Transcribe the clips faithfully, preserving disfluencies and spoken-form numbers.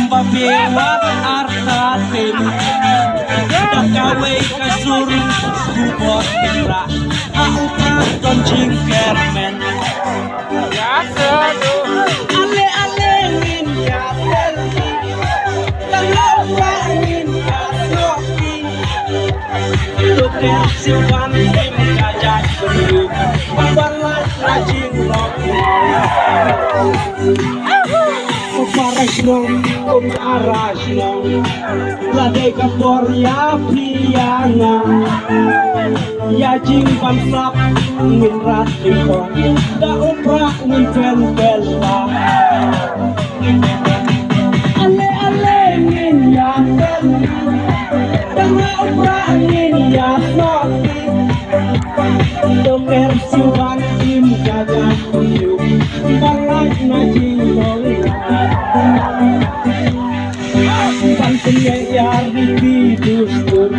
Ba phi wad artatien da kawei ka sur, u bor pynrah ha u Prah don jingkyrmen. Ale ale ngin ïa tel ki, tang ha u Prah ngin ïa snoh ki. Dokter Silvan im ka jait bynriew, ban lait na jinglong. Ko para shnong, ko para shnong, la dei ka por ïa phi ïa nga. Ïa jingpynslap ngin rat jingpynslap, da u Prah ngin pynpynslap. Ale ale ngin ïa tel, da u Prah ngin ïa snoh. Dokter Silvan im ka jait bynriew, ban lait na jinglong. Ban pynïaid ïa riti dustur,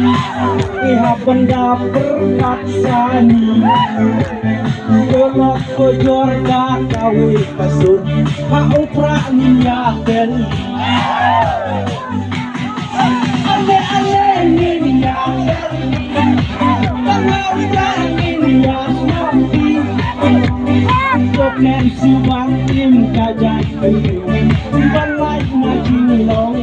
i hap ban da pyrkhat sani. Ko lok ko jor da kawei ka sur, ha u Prah ngin ïa tel. Ale ale ngin ïa tel, tang ha u Prah ngin ïa snoh ki. Dokter Silvan im ka jait bynriew, ban lait na jinglong.